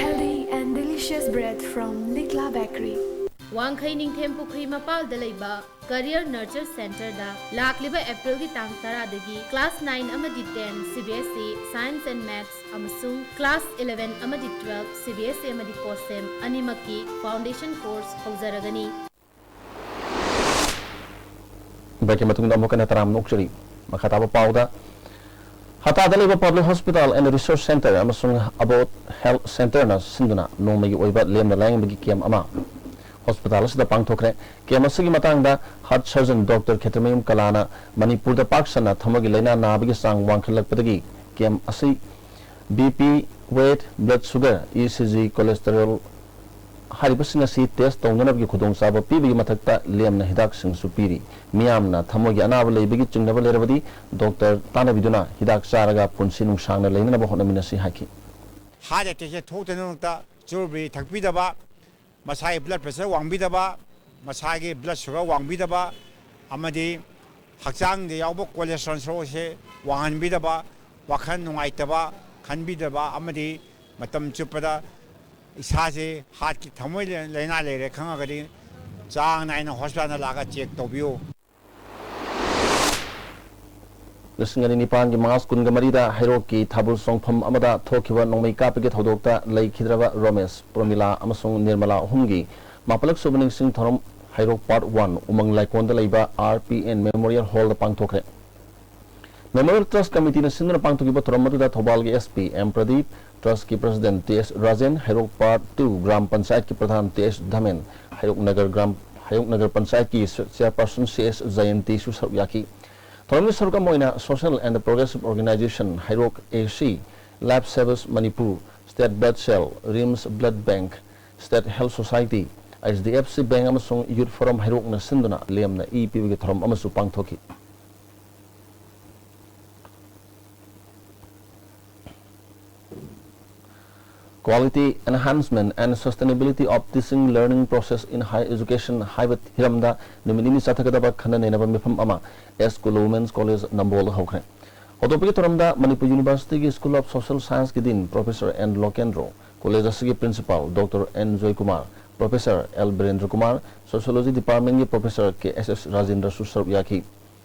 Healthy and delicious bread from Likla Bakery. ꯋꯥꯡꯈꯩ ꯅꯤꯡꯊꯦꯝ ꯄꯨꯈ꯭ꯔꯤ ꯃꯄꯥꯜꯗ ꯂꯩꯕ Career Nurture Centerꯗ ꯂꯥꯛꯂꯤꯕ ꯑꯦꯄ꯭ꯔꯤꯜꯒꯤ ꯇꯥꯡ ꯇꯔꯥꯗꯒꯤ class nine ꯑꯃꯗꯤ ten CBSE Science and Maths ꯑꯃꯁꯨꯡ class eleven ꯑꯃꯗꯤ twelve CBSE ꯑꯃꯗꯤ COSEM ꯑꯅꯤꯃꯛꯀꯤ foundation course ꯍꯧꯖꯔꯒꯅꯤ꯫ Breakꯀꯤ ꯃꯇꯨꯡꯗ ꯑꯃꯨꯛ ꯍꯟꯅ ꯇꯔꯥꯝꯅ ꯑꯣꯛꯆꯔꯤ꯫ ꯃꯈꯥ ꯇꯥꯕ ꯄꯥꯎꯗ, ꯍꯇꯥꯗ ꯂꯩꯕ Public Hospital and Resource Centre ꯑꯃꯁꯨꯡ Abodh Health Centreꯅ ꯁꯤꯟꯗꯨꯅ ꯅꯣꯡꯃꯒꯤ ꯑꯣꯏꯕ ꯂꯦꯝꯅ ꯂꯥꯌꯦꯡꯕꯒꯤ camp ꯑꯃ hospital ꯑꯁꯤꯗ ꯄꯥꯡꯊꯣꯛꯈ꯭ꯔꯦ꯫ Camp ꯑꯁꯤꯒꯤ ꯃꯇꯥꯡꯗ heart surgeon Doctor ꯈꯦꯇ꯭ꯔꯤꯃꯌꯨꯝ ꯀꯂꯥꯅ ꯃꯅꯤꯄꯨꯔꯗ ꯄꯥꯛ ꯁꯟꯅ ꯊꯃꯣꯏꯒꯤ ꯂꯥꯏꯅꯥ ꯅꯥꯕꯒꯤ ꯆꯥꯡ ꯋꯥꯡꯈꯠꯂꯛꯄꯗꯒꯤ camp ꯑꯁꯤ BP, weight, blood sugar, ECG, cholesterol ꯍꯥꯏꯔꯤꯕꯁꯤꯡ ꯑꯁꯤ test ꯇꯧꯅꯅꯕꯒꯤ ꯈꯨꯗꯣꯡꯆꯥꯕ ꯄꯤꯕꯒꯤ ꯃꯊꯛꯇ ꯂꯦꯝꯅ ꯍꯤꯗꯥꯛꯁꯤꯡꯁꯨ ꯄꯤꯔꯤ꯫ ꯃꯤꯌꯥꯝꯅ ꯊꯃꯣꯏꯒꯤ ꯑꯅꯥꯕ ꯂꯩꯕꯒꯤ ꯆꯤꯡꯅꯕ ꯂꯩꯔꯕꯗꯤ doctor ꯇꯥꯟꯅꯕꯤꯗꯨꯅ ꯍꯤꯗꯥꯛ ꯆꯥꯔꯒ ꯄꯨꯟꯁꯤ ꯅꯨꯡꯁꯥꯡꯅ ꯂꯩꯅꯅꯕ ꯍꯣꯠꯅꯃꯤꯟꯅꯁꯤ ꯍꯥꯏꯈꯤ꯫ Heart attackꯁꯦ ꯊꯣꯛꯇꯅꯕ ꯆꯨꯔꯨꯞ ꯕꯤꯔꯤ ꯊꯛꯄꯤꯗꯕ, ꯃꯁꯥꯒꯤ blood pressure ꯋꯥꯡꯕꯤꯗꯕ, ꯃꯁꯥꯒꯤ blood sugar ꯋꯥꯡꯕꯤꯗꯕ, ꯑꯃꯗꯤ ꯍꯛꯆꯥꯡꯗ ꯌꯥꯎꯕ cholesterol ꯁꯔꯨꯛ ꯑꯁꯤ ꯋꯥꯡꯍꯟꯕꯤꯗꯕ, ꯋꯥꯈꯜ ꯅꯨꯡꯉꯥꯏꯇꯕ ꯈꯟꯕꯤꯗꯕ, ꯑꯃꯗꯤ ꯃꯇꯝ ꯆꯨꯞꯄꯗ ꯏꯁꯥꯁꯤ heartꯀꯤ ꯊꯃꯣꯏ ꯂꯥꯏꯅꯥ ꯂꯩꯔꯦ ꯈꯪꯉꯒꯗꯤ ꯆꯥꯡ ꯅꯥꯏꯅ hospitalꯗ ꯂꯥꯛꯑꯒ check ꯇꯧꯕꯤꯌꯨ꯫ ꯂꯤꯁꯤꯡ ꯑꯅꯤ ꯅꯤꯄꯥꯟꯒꯤ ꯃꯥꯔꯆ ꯀꯨꯟꯒ ꯃꯔꯤꯗ ꯍꯩꯔꯣꯛꯀꯤ ꯊꯥꯕꯜ ꯆꯣꯡꯐꯝ ꯑꯃꯗ ꯊꯣꯛꯈꯤꯕ ꯅꯣꯡꯃꯩ ꯀꯥꯞꯄꯒꯤ ꯊꯧꯗꯣꯛꯇ ꯂꯩꯈꯤꯗ꯭ꯔꯕ ꯔꯣꯃꯦꯁ, ꯄ꯭ꯔꯃꯤꯂꯥ ꯑꯃꯁꯨꯡ ꯅꯤꯔꯃꯂꯥ ꯑꯍꯨꯝꯒꯤ ꯃꯥꯄꯜꯂꯛ ꯁꯨꯕ ꯅꯤꯡꯁꯤꯡ ꯊꯧꯔꯝ ꯍꯩꯔꯣꯛ ꯄꯥꯔꯠ ꯋꯥꯟ ꯎꯃꯪ ꯂꯥꯏꯀꯣꯟꯗ ꯂꯩꯕ ꯑꯥꯔ ꯄꯤ ꯑꯦꯟ ꯃꯦꯃꯣꯔꯤꯌꯦꯜ ꯍꯣꯜꯗ ꯄꯥꯡꯊꯣꯛꯈ꯭ꯔꯦ꯫ ꯃꯦꯃꯣꯔꯤꯌꯦꯜ ꯇ꯭ꯔꯁ ꯀꯃꯤꯇꯤꯅ ꯁꯤꯟꯗꯨꯅ ꯄꯥꯡꯊꯣꯛꯈꯤꯕ ꯊꯧꯔꯝ ꯑꯗꯨꯗ ꯊꯧꯕꯥꯜꯒꯤ ꯑꯦꯁ ꯄꯤ ꯑꯦꯝ ꯄ꯭ꯔꯗꯤꯞ, ꯇ꯭ꯔꯁꯀꯤ president T S Rajen, Heirok part two gram ꯄꯟꯆꯥꯌꯠꯀꯤ ꯄ꯭ꯔꯙꯥꯟ ꯇꯤ ꯑꯦꯁ ꯙꯃꯦꯟ, ꯍꯩꯔꯣꯛ ꯅꯒꯔ ꯒ꯭ꯔꯥꯝ, ꯍꯩꯔꯣꯛ ꯅꯒꯔ ꯄꯟꯆꯥꯌꯠꯀꯤ ꯆꯦꯌꯔꯄꯔꯁꯟ ꯁꯤ ꯑꯦꯁ ꯖꯌꯟꯇꯤꯁꯨ ꯁꯔꯨꯛ ꯌꯥꯈꯤ꯫ ꯊꯧꯔꯝꯒꯤ ꯁꯔꯨꯛ ꯑꯃ ꯑꯣꯏꯅ Social and Progressive Organization ꯍꯩꯔꯣꯛ, ꯑꯦ ꯁꯤ, Life Savers Manipur, State Blood Cell, RIMS blood bank, State Health Society, H D F C bank ꯑꯃꯁꯨꯡ ꯌꯨꯠ ꯐꯣꯔꯝ ꯍꯩꯔꯣꯛꯅ ꯁꯤꯟꯗꯨꯅ ꯂꯦꯝꯅ ꯏ ꯄꯤꯕꯒꯤ ꯊꯧꯔꯝ ꯑꯃꯁꯨ ꯄꯥꯡꯊꯣꯛꯈꯤ꯫ Quality Enhancement and Sustainability of Teaching Learning Process in Higher Education ꯍꯥꯏꯕ ꯍꯤꯔꯝꯗ ꯅꯨꯃꯤꯠ ꯅꯤꯅꯤ ꯆꯠꯊꯒꯗꯕ ꯈꯟꯅ ꯅꯩꯅꯕ ꯃꯤꯐꯝ ꯑꯃ ꯑꯦꯁ ꯀꯨꯂꯨ ꯋꯨꯃꯦꯟꯁ ꯀꯣꯂꯦꯖ ꯅꯝꯕꯣꯜꯗ ꯍꯧꯈ꯭ꯔꯦ꯫ ꯍꯧꯗꯣꯛꯄꯒꯤ ꯊꯧꯔꯝꯗ ꯃꯅꯤꯄꯨꯔ ꯌꯨꯅꯤꯚꯔꯁꯤꯇꯤꯒꯤ ꯁ꯭ꯀꯨꯜ ꯑꯣꯐ ꯁꯣꯁꯤꯌꯦꯜ ꯁꯥꯏꯟꯁꯀꯤ dean professor N Lokendro, college ꯑꯁꯤꯒꯤ principal doctor N Joykumar, professor L Birendra Kumar, sociology ꯗꯤꯄꯥꯔꯠꯃꯦꯟꯒꯤ ꯄ꯭ꯔꯣꯐꯦꯁꯔ ꯀꯦ ꯑꯦꯁ ꯑꯦꯁ ꯔꯥꯖꯦꯟꯗ꯭ꯔꯁꯨ ꯁꯔꯨꯛ ꯌꯥꯈꯤ꯫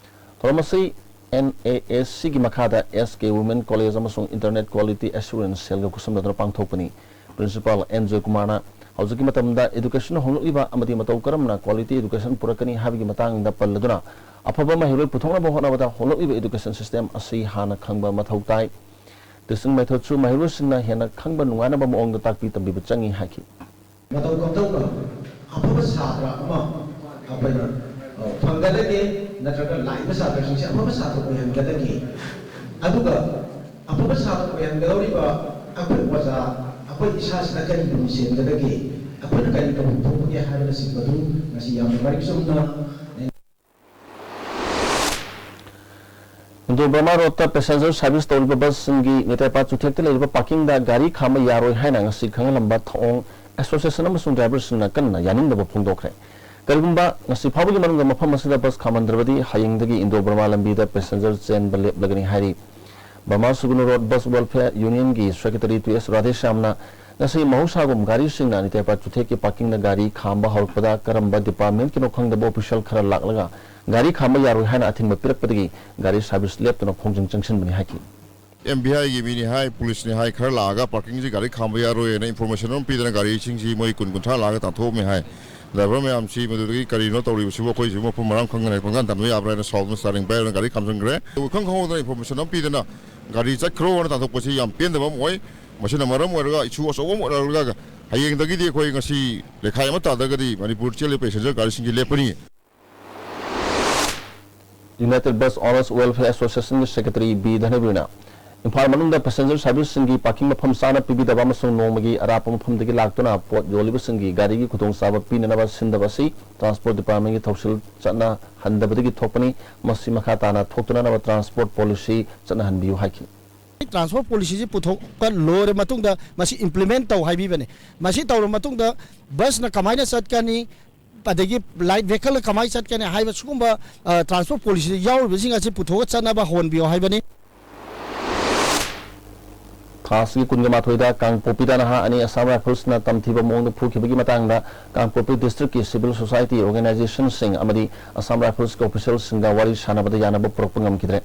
ꯊꯧꯔꯝ ꯑꯁꯤ ꯑꯦꯟ ꯑꯦ ꯑꯦꯁ ꯁꯤꯒꯤ ꯃꯈꯥꯗ ꯑꯦꯁ ꯀꯦ ꯋꯨꯃꯦꯟ ꯀꯣꯂꯦꯖ ꯑꯃꯁꯨꯡ ꯏꯟꯇꯔꯅꯦꯠ ꯀ꯭ꯋꯥꯂꯤꯇꯤ ꯑꯦꯁꯨꯔꯦꯟꯁ ꯁꯦꯜꯒ ꯈꯨꯠꯁꯝꯅꯗꯨꯅ ꯄꯥꯡꯊꯣꯛꯄꯅꯤ꯫ ꯄ꯭ꯔꯤꯟꯁꯤꯄꯥꯜ ꯑꯦꯟ ꯖꯣꯏꯀꯨꯃꯥꯔꯅ ꯍꯧꯖꯤꯛꯀꯤ ꯃꯇꯝꯗ ꯏꯗꯨꯀꯦꯁꯟ ꯍꯣꯡꯂꯛꯂꯤꯕ ꯑꯃꯗꯤ ꯃꯇꯧ ꯀꯔꯝꯅ ꯀ꯭ꯋꯥꯂꯤꯇꯤ ꯏꯗꯨꯀꯦꯁꯟ ꯄꯨꯔꯛꯀꯅꯤ ꯍꯥꯏꯕꯒꯤ ꯃꯇꯥꯡꯗ ꯄꯜꯂꯗꯨꯅ, ꯑꯐꯕ ꯃꯍꯩꯔꯣꯏ ꯄꯨꯊꯣꯛꯅꯕ ꯍꯣꯠꯅꯕꯗ ꯍꯣꯡꯂꯛꯂꯤꯕ ꯏꯗꯨꯀꯦꯁꯟ ꯁꯤꯁꯇꯦꯝ ꯑꯁꯤ ꯍꯥꯟꯅ ꯈꯪꯕ ꯃꯊꯧ ꯇꯥꯏ꯫ ꯇꯤꯆꯤꯡ ꯃꯦꯊꯣꯗꯁꯨ ꯃꯍꯩꯔꯣꯏꯁꯤꯡꯅ ꯍꯦꯟꯅ ꯈꯪꯕ ꯅꯨꯡꯉꯥꯏꯅꯕ ꯃꯑꯣꯡꯗ ꯇꯥꯛꯄꯤ ꯇꯝꯕꯤꯕ ꯆꯪꯏ ꯍꯥꯏꯈꯤ꯫ ꯃꯇꯧ ꯀꯝꯗꯧꯅ ꯑꯐꯕ ꯁꯥꯇ꯭ꯔ ꯑꯃ ꯑꯩꯈꯣꯏꯅ, ꯑ, ꯐꯪꯒꯗꯒꯦ, ꯅꯠꯇ꯭ꯔꯒ ꯂꯥꯛꯏꯕ ꯁꯥꯇ꯭ꯔꯁꯤꯡꯁꯦ ꯑꯐꯕ ꯁꯥꯇ꯭ꯔ ꯑꯣꯏꯍꯟꯒꯗꯒꯦ, ꯑꯗꯨꯒ ꯑꯐꯕ ꯁꯥꯇ꯭ꯔ ꯑꯣꯏꯍꯟꯒꯗꯧꯔꯤꯕ ꯑꯩꯈꯣꯏ ꯑꯣꯖꯥ, ꯑꯩꯈꯣꯏ ꯏꯁꯥꯁꯤꯅ ꯀꯔꯤ ꯒꯨꯟ ꯆꯦꯟꯒꯗꯒꯦ, ꯑꯩꯈꯣꯏꯅ ꯀꯔꯤ ꯇꯧꯐꯝ ꯊꯣꯛꯄꯒꯦ ꯍꯥꯏꯕꯅꯆꯤꯡꯕꯗꯨ ꯉꯁꯤ ꯌꯥꯝꯅ ꯃꯔꯤꯛ ꯆꯨꯝꯅ ꯏꯟꯗꯣ ꯕꯔꯃꯥ ꯔꯣꯗꯇ ꯄꯦꯁꯦꯟꯖꯔ ꯁꯥꯔꯚꯤꯁ ꯇꯧꯔꯤꯕ ꯕꯁꯁꯤꯡꯒꯤ ꯅꯦꯇꯦꯄꯥ ꯆꯨꯊꯦꯛꯇ ꯂꯩꯔꯤꯕ ꯄꯥꯔꯀꯤꯡꯗ ꯒꯥꯔꯤ ꯈꯥꯝꯕ ꯌꯥꯔꯣꯏ ꯍꯥꯏꯅ ꯉꯁꯤ ꯈꯪꯍꯜꯂꯝꯕ ꯊꯧꯑꯣꯡ ꯑꯦꯁꯣꯁꯤꯌꯦꯁꯟ ꯑꯃꯁꯨꯡ ꯗ꯭ꯔꯥꯏꯚꯔꯁꯤꯡꯅ ꯀꯟꯅ ꯌꯥꯅꯤꯡꯗꯕ ꯐꯣꯡꯗꯣꯛꯈ꯭ꯔꯦ꯫ ꯀꯔꯤꯒꯨꯝꯕ ꯉꯁꯤ ꯐꯥꯎꯕꯒꯤ ꯃꯅꯨꯡꯗ ꯃꯐꯝ ꯑꯁꯤꯗ ꯕꯁ ꯈꯥꯝꯍꯟꯗ꯭ꯔꯕꯗꯤ ꯍꯌꯦꯡꯗꯒꯤ ꯏꯟꯗꯣ ꯕꯔꯃꯥ ꯂꯝꯕꯤꯗ ꯄꯦꯁꯦꯟꯖꯔ ꯆꯦꯟꯕ ꯂꯦꯞꯂꯒꯅꯤ ꯍꯥꯏꯔꯤ꯫ Burma Sugnu road bus welfare ꯌꯨꯅꯤꯌꯟꯒꯤ ꯁꯦꯀ꯭ꯔꯦꯇꯔꯤ ꯇꯨ ꯑꯦꯁ ꯔꯥꯙꯦꯁ꯭ꯌꯥꯝꯅ ꯉꯁꯤ ꯃꯍꯧꯁꯥꯒꯨꯝ ꯒꯥꯔꯤꯁꯤꯡꯅ ꯅꯤꯇꯦꯄꯥ ꯆꯨꯊꯦꯛꯀꯤ ꯄꯥꯔꯀꯤꯡꯗ ꯒꯥꯔꯤ ꯈꯥꯝꯕ ꯍꯧꯔꯛꯄꯗ ꯀꯔꯝꯕ ꯗꯤꯄꯥꯔꯠꯃꯦꯟꯠꯀꯤꯅꯣ ꯈꯪꯗꯕ ꯑꯣꯐꯤꯁꯤꯌꯦꯜ ꯈꯔ ꯂꯥꯛꯂꯒ ꯒꯥꯔꯤ ꯈꯥꯝꯕ ꯌꯥꯔꯣꯏ ꯍꯥꯏꯅ ꯑꯊꯤꯡꯕ ꯄꯤꯔꯛꯄꯗꯒꯤ ꯒꯥꯔꯤ ꯁꯥꯔꯚꯤꯁ ꯂꯦꯞꯇꯨꯅ ꯈꯣꯡꯖꯪ ꯆꯪꯁꯤꯟꯕꯅꯤ ꯍꯥꯏꯈꯤ꯫ ꯑꯦꯝ ꯚꯤ ꯑꯥꯏꯒꯤ ꯃꯤꯅꯤ ꯍꯥꯏ, ꯄꯨꯂꯤꯁꯅꯤ ꯍꯥꯏ, ꯈꯔ ꯂꯥꯛꯑꯒ ꯄꯥꯔꯀꯤꯡꯁꯤ ꯒꯥꯔꯤ ꯈꯥꯝꯕ ꯌꯥꯔꯣꯏꯅ ꯏꯟꯐꯣꯔꯃꯦꯁꯟ ꯑꯃ ꯄꯤꯗꯅ ꯒꯥꯔꯤꯁꯤꯡꯁꯤ ꯃꯣꯏ ꯀꯨꯟ ꯀꯨꯟꯊ꯭ꯔꯥ ꯂꯥꯛꯑꯒ ꯇꯥꯟꯊꯣꯛꯑꯝꯃꯦ ꯍꯥꯏ꯫ ꯗ꯭ꯔꯥꯏꯚꯔ ꯃꯌꯥꯝꯁꯤ ꯃꯗꯨꯗꯒꯤ ꯀꯔꯤꯅꯣ ꯇꯧꯔꯤꯕꯁꯤꯕꯨ, ꯑꯩꯈꯣꯏꯁꯤꯕꯨ ꯃꯐꯝ ꯃꯔꯥꯡ ꯈꯪꯗꯅ ꯄꯪꯇꯥꯟ ꯇꯥꯟꯕ ꯌꯥꯕ꯭ꯔꯥ ꯍꯥꯏꯅ ꯁꯥꯎꯗꯨꯅ ꯁ꯭ꯇꯤꯌꯥꯔꯤꯡ ꯄꯥꯏꯔꯒ ꯒꯥꯔꯤ ꯈꯥꯝꯖꯟꯈ꯭ꯔꯦ꯫ ꯑꯗꯨꯕꯨ ꯏꯈꯪ ꯈꯪꯍꯧꯗꯅ ꯏꯟꯐꯣꯔꯃꯦꯁꯟ ꯑꯃ ꯄꯤꯗꯅ ꯒꯥꯔꯤ ꯆꯠꯈ꯭ꯔꯣꯅ ꯇꯥꯟꯊꯣꯛꯄꯁꯤ ꯌꯥꯝ ꯄꯦꯟꯗꯕ ꯑꯃ ꯑꯣꯏ꯫ ꯃꯁꯤꯅ ꯃꯔꯝ ꯑꯣꯏꯔꯒ ꯏꯁꯨ ꯑꯆꯧꯕ ꯑꯃ ꯑꯣꯏꯔꯛꯂꯒ ꯍꯌꯦꯡꯗꯒꯤꯗꯤ ꯑꯩꯈꯣꯏ ꯉꯁꯤ ꯂꯩꯈꯥꯏ ꯑꯃ ꯇꯥꯗ꯭ꯔꯒꯗꯤ ꯃꯅꯤꯄꯨꯔ ꯆꯦꯜꯂꯤꯕ ꯄꯦꯁꯦꯟꯖꯔ ꯒꯥꯔꯤꯁꯤꯡꯁꯤ ꯂꯦꯞꯄꯅꯤ꯫ ꯌꯨꯅꯥꯏꯇꯦꯗ ꯕꯁ ꯑꯣꯅꯔꯁ ꯋꯦꯜꯐꯤꯌꯔ ꯑꯦꯁꯣꯁꯤꯌꯦꯁꯟꯒꯤ ꯁꯦꯀ꯭ꯔꯦꯇꯔꯤ ꯕꯤ ꯙꯅꯕꯤꯔꯅ ꯏꯝꯐꯥꯜ ꯃꯅꯨꯡꯗ ꯄꯦꯁꯦꯟꯖꯔ ꯁꯥꯔꯚꯤꯁꯁꯤꯡꯒꯤ ꯄꯥꯔꯀꯤꯡ ꯃꯐꯝ ꯆꯥꯅ ꯄꯤꯕꯤꯗꯕ ꯑꯃꯁꯨꯡ ꯅꯣꯡꯃꯒꯤ ꯑꯔꯥꯞꯄ ꯃꯐꯝꯗꯒꯤ ꯂꯥꯛꯇꯨꯅ ꯄꯣꯠ ꯌꯣꯜꯂꯤꯕꯁꯤꯡꯒꯤ ꯒꯥꯔꯤꯒꯤ ꯈꯨꯗꯣꯡꯆꯥꯕ ꯄꯤꯅꯅꯕ ꯁꯤꯟꯗꯕ ꯑꯁꯤ ꯇ꯭ꯔꯥꯟꯁꯄꯣꯔꯠ ꯗꯤꯄꯥꯔꯠꯃꯦꯟꯒꯤ ꯊꯧꯁꯤꯜ ꯆꯠꯅꯍꯟꯗꯕꯗꯒꯤ ꯊꯣꯛꯄꯅꯤ꯫ ꯃꯁꯤ ꯃꯈꯥ ꯇꯥꯅ ꯊꯣꯛꯇꯅꯅꯕ ꯇ꯭ꯔꯥꯟꯁꯄꯣꯔꯠ ꯄꯣꯂꯤꯁꯤ ꯆꯠꯅꯍꯟꯕꯤꯌꯨ ꯍꯥꯏꯈꯤ꯫ ꯇ꯭ꯔꯥꯟꯁꯄꯣꯔꯠ ꯄꯣꯂꯤꯁꯤꯁꯤ ꯄꯨꯊꯣꯛꯄ ꯂꯣꯏꯔ ꯃꯇꯨꯡꯗ ꯃꯁꯤ ꯏꯝꯄ꯭ꯂꯤꯃꯦꯟꯠ ꯇꯧ ꯍꯥꯏꯕꯤꯕꯅꯤ꯫ ꯃꯁꯤ ꯇꯧꯔꯕ ꯃꯇꯨꯡꯗ ꯕꯁꯅ ꯀꯃꯥꯏꯅ ꯆꯠꯀꯅꯤ, ꯑꯗꯒꯤ ꯂꯥꯏꯠ ꯚꯦꯍꯤꯀꯜꯅ ꯀꯃꯥꯏꯅ ꯆꯠꯀꯅꯤ ꯍꯥꯏꯕ ꯁꯤꯒꯨꯝꯕ, ꯑ, ꯇ꯭ꯔꯥꯟꯁꯄꯣꯔꯠ ꯄꯣꯂꯤꯁꯤꯗ ꯌꯥꯎꯔꯤꯕꯁꯤꯡ ꯑꯁꯤ ꯄꯨꯊꯣꯛꯑ ꯆꯠꯅꯕ ꯍꯣꯟꯕꯤꯌꯣ ꯍꯥꯏꯕꯅꯤ꯫ ꯊꯥ ꯑꯁꯤꯒꯤ ꯀꯨꯟꯒ ꯃꯥꯊꯣꯏꯗ ꯀꯥꯡꯄꯣꯛꯄꯤꯗ ꯅꯍꯥ ꯑꯅꯤ ꯑꯁꯥꯝ ꯔꯥꯏꯐꯜꯁꯅ ꯇꯝꯊꯤꯕ ꯃꯑꯣꯡꯗ ꯐꯨꯈꯤꯕꯒꯤ ꯃꯇꯥꯡꯗ ꯀꯥꯡꯄꯣꯛꯄꯤ ꯗꯤꯁꯇ꯭ꯔꯤꯛꯀꯤ ꯁꯤꯚꯤꯜ ꯁꯣꯁꯥꯏꯇꯤ ꯑꯣꯔꯒꯅꯥꯏꯖꯦꯁꯟꯁꯤꯡ ꯑꯃꯗꯤ ꯑꯁꯥꯝ ꯔꯥꯏꯐꯜꯁꯀꯤ ꯑꯣꯐꯤꯁꯤꯌꯦꯜꯁꯤꯡꯒ ꯋꯥꯔꯤ ꯁꯥꯟꯅꯕꯗ ꯌꯥꯅꯕ ꯄꯨꯔꯛꯄ ꯉꯝꯈꯤꯗ꯭ꯔꯦ꯫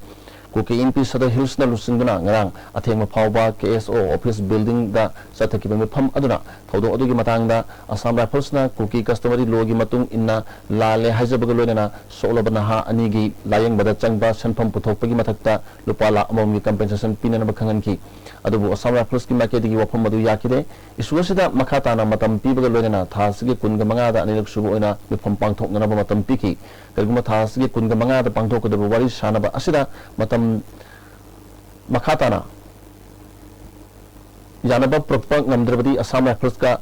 ꯀꯨꯀꯤ ꯏꯟꯄꯤ ꯁꯗꯔ ꯍꯤꯜꯁꯅ ꯂꯨꯆꯤꯡꯗꯨꯅ ꯉꯔꯥꯡ ꯑꯊꯦꯡꯕ ꯐꯥꯎꯕ ꯀꯦ ꯑꯦꯁ ꯑꯣ ꯑꯣꯐꯤꯁ ꯕꯤꯜꯗꯤꯡꯗ ꯆꯠꯊꯈꯤꯕ ꯃꯤꯐꯝ ꯑꯗꯨꯅ ꯊꯧꯗꯣꯛ ꯑꯗꯨꯒꯤ ꯃꯇꯥꯡꯗ ꯑꯁꯥꯝ ꯔꯥꯏꯐꯜꯁꯅ ꯀꯨꯀꯤ ꯀꯁꯇꯃꯔꯤ ꯂꯣꯒꯤ ꯃꯇꯨꯡ ꯏꯟꯅ ꯂꯥꯜꯂꯦ ꯍꯥꯏꯖꯕꯒ ꯂꯣꯏꯅꯅ ꯁꯣꯛꯂꯕ ꯅꯍꯥ ꯑꯅꯤꯒꯤ ꯂꯥꯌꯦꯡꯕꯗ ꯆꯪꯕ ꯁꯦꯟꯐꯝ ꯄꯨꯊꯣꯛꯄꯒꯤ ꯃꯊꯛꯇ ꯂꯨꯄꯥ ꯂꯥꯈ ꯑꯃꯃꯝꯒꯤ ꯀꯝꯄꯦꯟꯁꯦꯁꯟ ꯄꯤꯅꯅꯕ ꯈꯪꯍꯟꯈꯤ꯫ ꯑꯗꯨꯕꯨ ꯑꯁꯥꯝ ꯔꯥꯏꯐꯜꯁꯀꯤ ꯃꯥꯏꯀꯩꯗꯒꯤ ꯋꯥꯐꯝ ꯑꯗꯨ ꯌꯥꯈꯤꯗꯦ꯫ ꯏꯁꯨ ꯑꯁꯤꯗ ꯃꯈꯥ ꯇꯥꯅ ꯃꯇꯝ ꯄꯤꯕꯒ ꯂꯣꯏꯅꯅ ꯊꯥ ꯑꯁꯤꯒꯤ ꯀꯨꯟꯒ ꯃꯉꯥꯗ ꯑꯅꯤꯔꯛ ꯁꯨꯕ ꯑꯣꯏꯅ ꯃꯤꯐꯝ ꯄꯥꯡꯊꯣꯛꯅꯅꯕ ꯃꯇꯝ ꯄꯤꯈꯤ꯫ ꯀꯔꯤꯒꯨꯝꯕ ꯊꯥ ꯑꯁꯤꯒꯤ ꯀꯨꯟꯒ ꯃꯉꯥꯗ ꯄꯥꯡꯊꯣꯛꯀꯗꯕ ꯋꯥꯔꯤ ꯁꯥꯅꯕ ꯑꯁꯤꯗ ꯃꯇꯝ ꯃꯈꯥ ꯇꯥꯅ ꯌꯥꯅꯕ ꯄꯨꯔꯛꯄ ꯉꯝꯗ꯭ꯔꯕꯗꯤ ꯑꯁꯥꯝ ꯔꯥꯏꯐꯜꯁꯀ,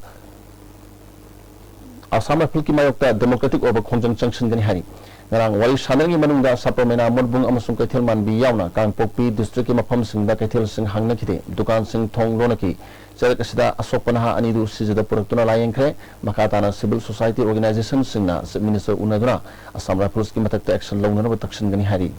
ꯑꯁꯥꯝ ꯔꯥꯏꯐꯜꯒꯤ ꯃꯥꯌꯣꯛꯇ ꯗꯦꯃꯣꯀ꯭ꯔꯦꯇꯤꯛ ꯑꯣꯏꯕ ꯈꯣꯡꯖꯪ ꯆꯪꯁꯤꯟꯒꯅꯤ ꯍꯥꯏꯔꯤ꯫ ꯉꯔꯥꯡ ꯋꯥꯔꯤ ꯁꯥꯟꯅꯔꯤꯉꯩ ꯃꯅꯨꯡꯗ ꯁꯄ꯭ꯔꯃꯦꯅꯥ, ꯃꯣꯠꯕꯨꯡ ꯑꯃꯁꯨꯡ ꯀꯩꯊꯦꯜ ꯃꯥꯟꯕꯤ ꯌꯥꯎꯅ ꯀꯥꯡꯄꯣꯛꯄꯤ ꯗꯤꯁꯇ꯭ꯔꯤꯛꯀꯤ ꯃꯐꯝꯁꯤꯡꯗ ꯀꯩꯊꯦꯜꯁꯤꯡ ꯍꯥꯡꯅꯈꯤꯗꯦ꯫ ꯗꯨꯀꯥꯟꯁꯤꯡ ꯊꯣꯡ ꯂꯣꯟꯅꯈꯤ꯫ ꯆꯔꯛ ꯑꯁꯤꯗ ꯑꯁꯣꯛꯄ ꯅꯍꯥ ꯑꯅꯤꯗꯨ ꯁꯤꯖꯗ ꯄꯨꯔꯛꯇꯨꯅ ꯂꯥꯌꯦꯡꯈ꯭ꯔꯦ꯫ ꯃꯈꯥ ꯇꯥꯅ ꯁꯤꯚꯤꯜ ꯁꯣꯁꯥꯏꯇꯤ ꯑꯣꯔꯒꯅꯥꯏꯖꯦꯁꯟꯁꯤꯡꯅ ꯆꯤꯐ ꯃꯤꯅꯤꯁꯇꯔ ꯎꯅꯗꯨꯅ ꯑꯁꯥꯝ ꯔꯥꯏꯐꯜꯁꯀꯤ ꯃꯊꯛꯇ ꯑꯦꯛꯁꯟ ꯂꯧꯅꯅꯕ ꯇꯛꯁꯤꯟꯒꯅꯤ ꯍꯥꯏꯔꯤ꯫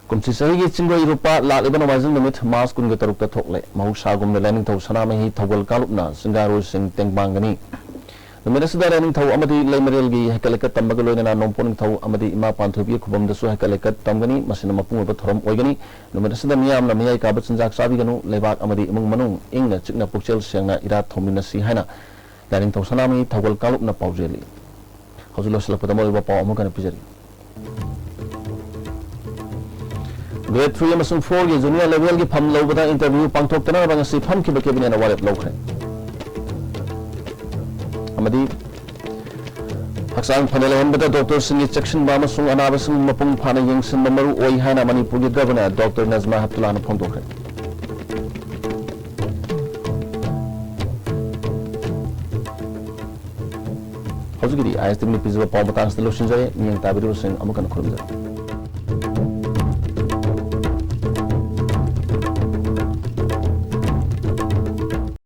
ꯀꯨꯝꯁꯤ ꯆꯍꯤꯒꯤ ꯆꯤꯡꯒꯣꯏ ꯏꯔꯨꯞꯄ ꯂꯥꯛꯂꯤꯕ ꯅꯣꯡꯃꯥꯏꯖꯤꯡ ꯅꯨꯃꯤꯠ ꯃꯥꯔꯆ ꯀꯨꯟꯒ ꯇꯔꯨꯛꯇ ꯊꯣꯛꯂꯦ꯫ ꯃꯍꯧꯁꯥꯒꯨꯝꯅ ꯂꯥꯏꯅꯤꯡꯊꯧ ꯁꯅꯥꯃꯍꯤ ꯊꯧꯒꯜ ꯀꯥꯡꯂꯨꯞꯅ ꯆꯤꯡꯒꯥꯔꯣꯏꯁꯤꯡ ꯇꯦꯡꯕꯥꯡꯒꯅꯤ꯫ ꯅꯨꯃꯤꯠ ꯑꯁꯤꯗ ꯂꯥꯏꯅꯤꯡꯊꯧ ꯑꯃꯗꯤ ꯂꯩꯃꯔꯦꯜꯒꯤ ꯍꯩꯀꯠ ꯂꯩꯀꯠ ꯇꯝꯕꯒ ꯂꯣꯏꯅꯅ ꯅꯣꯡꯄꯣꯛ ꯅꯤꯡꯊꯧ ꯑꯃꯗꯤ ꯏꯃꯥ ꯄꯥꯟꯊꯣꯏꯕꯤꯒꯤ ꯈꯨꯕꯝꯗꯁꯨ ꯍꯩꯀꯠ ꯂꯩꯀꯠ ꯇꯝꯒꯅꯤ꯫ ꯃꯁꯤꯅ ꯃꯄꯨꯡ ꯑꯣꯏꯕ ꯊꯧꯔꯝ ꯑꯣꯏꯒꯅꯤ꯫ ꯅꯨꯃꯤꯠ ꯑꯁꯤꯗ ꯃꯤꯌꯥꯝꯅ ꯃꯌꯥꯏ ꯀꯥꯕ ꯆꯤꯟꯖꯥꯛ ꯆꯥꯕꯤꯒꯅꯨ꯫ ꯂꯩꯕꯥꯛ ꯑꯃꯗꯤ ꯏꯃꯨꯡ ꯃꯅꯨꯡ ꯏꯪꯅ ꯆꯤꯛꯅ ꯄꯨꯛꯆꯦꯜ ꯁꯦꯡꯅ ꯏꯔꯥꯠ ꯊꯧꯃꯤꯟꯅꯁꯤ ꯍꯥꯏꯅ ꯂꯥꯏꯅꯤꯡꯊꯧ ꯁꯅꯥꯃꯍꯤ ꯊꯧꯒꯜ ꯀꯥꯡꯂꯨꯞꯅ ꯄꯥꯎꯖꯦꯜꯂꯤ꯫ ꯍꯧꯖꯤꯛ ꯂꯣꯏꯁꯤꯜꯂꯛꯄꯗ ꯃꯔꯨꯑꯣꯏꯕ ꯄꯥꯎ ꯑꯃꯨꯛ ꯍꯟꯅ ꯄꯤꯖꯔꯤ꯫ Grade three ꯑꯃꯁꯨꯡ four ꯒꯤ junior level ꯒꯤ ꯐꯝ ꯂꯧꯕꯗ interview ꯄꯥꯡꯊꯣꯛꯇꯅꯕ ꯉꯁꯤ ꯐꯝꯈꯤꯕ cabinet ꯅ ꯋꯥꯔꯦꯞ ꯂꯧꯈ꯭ꯔꯦ꯫ ꯑꯃꯗꯤ ꯍꯛꯆꯥꯡ ꯐꯅ ꯂꯩꯍꯟꯕꯗ doctor ꯁꯤꯡꯒꯤ ꯆꯦꯛꯁꯤꯟꯕ ꯑꯃꯁꯨꯡ ꯑꯅꯥꯕꯁꯤꯡꯕꯨ ꯃꯄꯨꯡ ꯐꯥꯅ ꯌꯦꯡꯁꯤꯟꯕ ꯃꯔꯨ ꯑꯣꯏ ꯍꯥꯏꯅ ꯃꯅꯤꯄꯨꯔꯒꯤ Governor Doctor ꯅꯖꯃꯥ ꯍꯦꯞꯇꯨꯂꯥꯅ ꯐꯣꯡꯗꯣꯛꯈ꯭ꯔꯦ꯫ ꯍꯧꯖꯤꯛꯀꯤꯗꯤ ISTV ꯅ ꯄꯤꯖꯕ ꯄꯥꯎ ꯃꯇꯥꯡꯁꯤꯗ ꯂꯣꯏꯁꯤꯟꯖꯔꯦ꯫ ꯃꯤꯠꯌꯦꯡ ꯇꯥꯕꯤꯔꯤꯕꯁꯤꯡ ꯑꯃꯨꯛ ꯍꯟꯅ ꯈꯨꯔꯨꯝꯖꯔꯤ꯫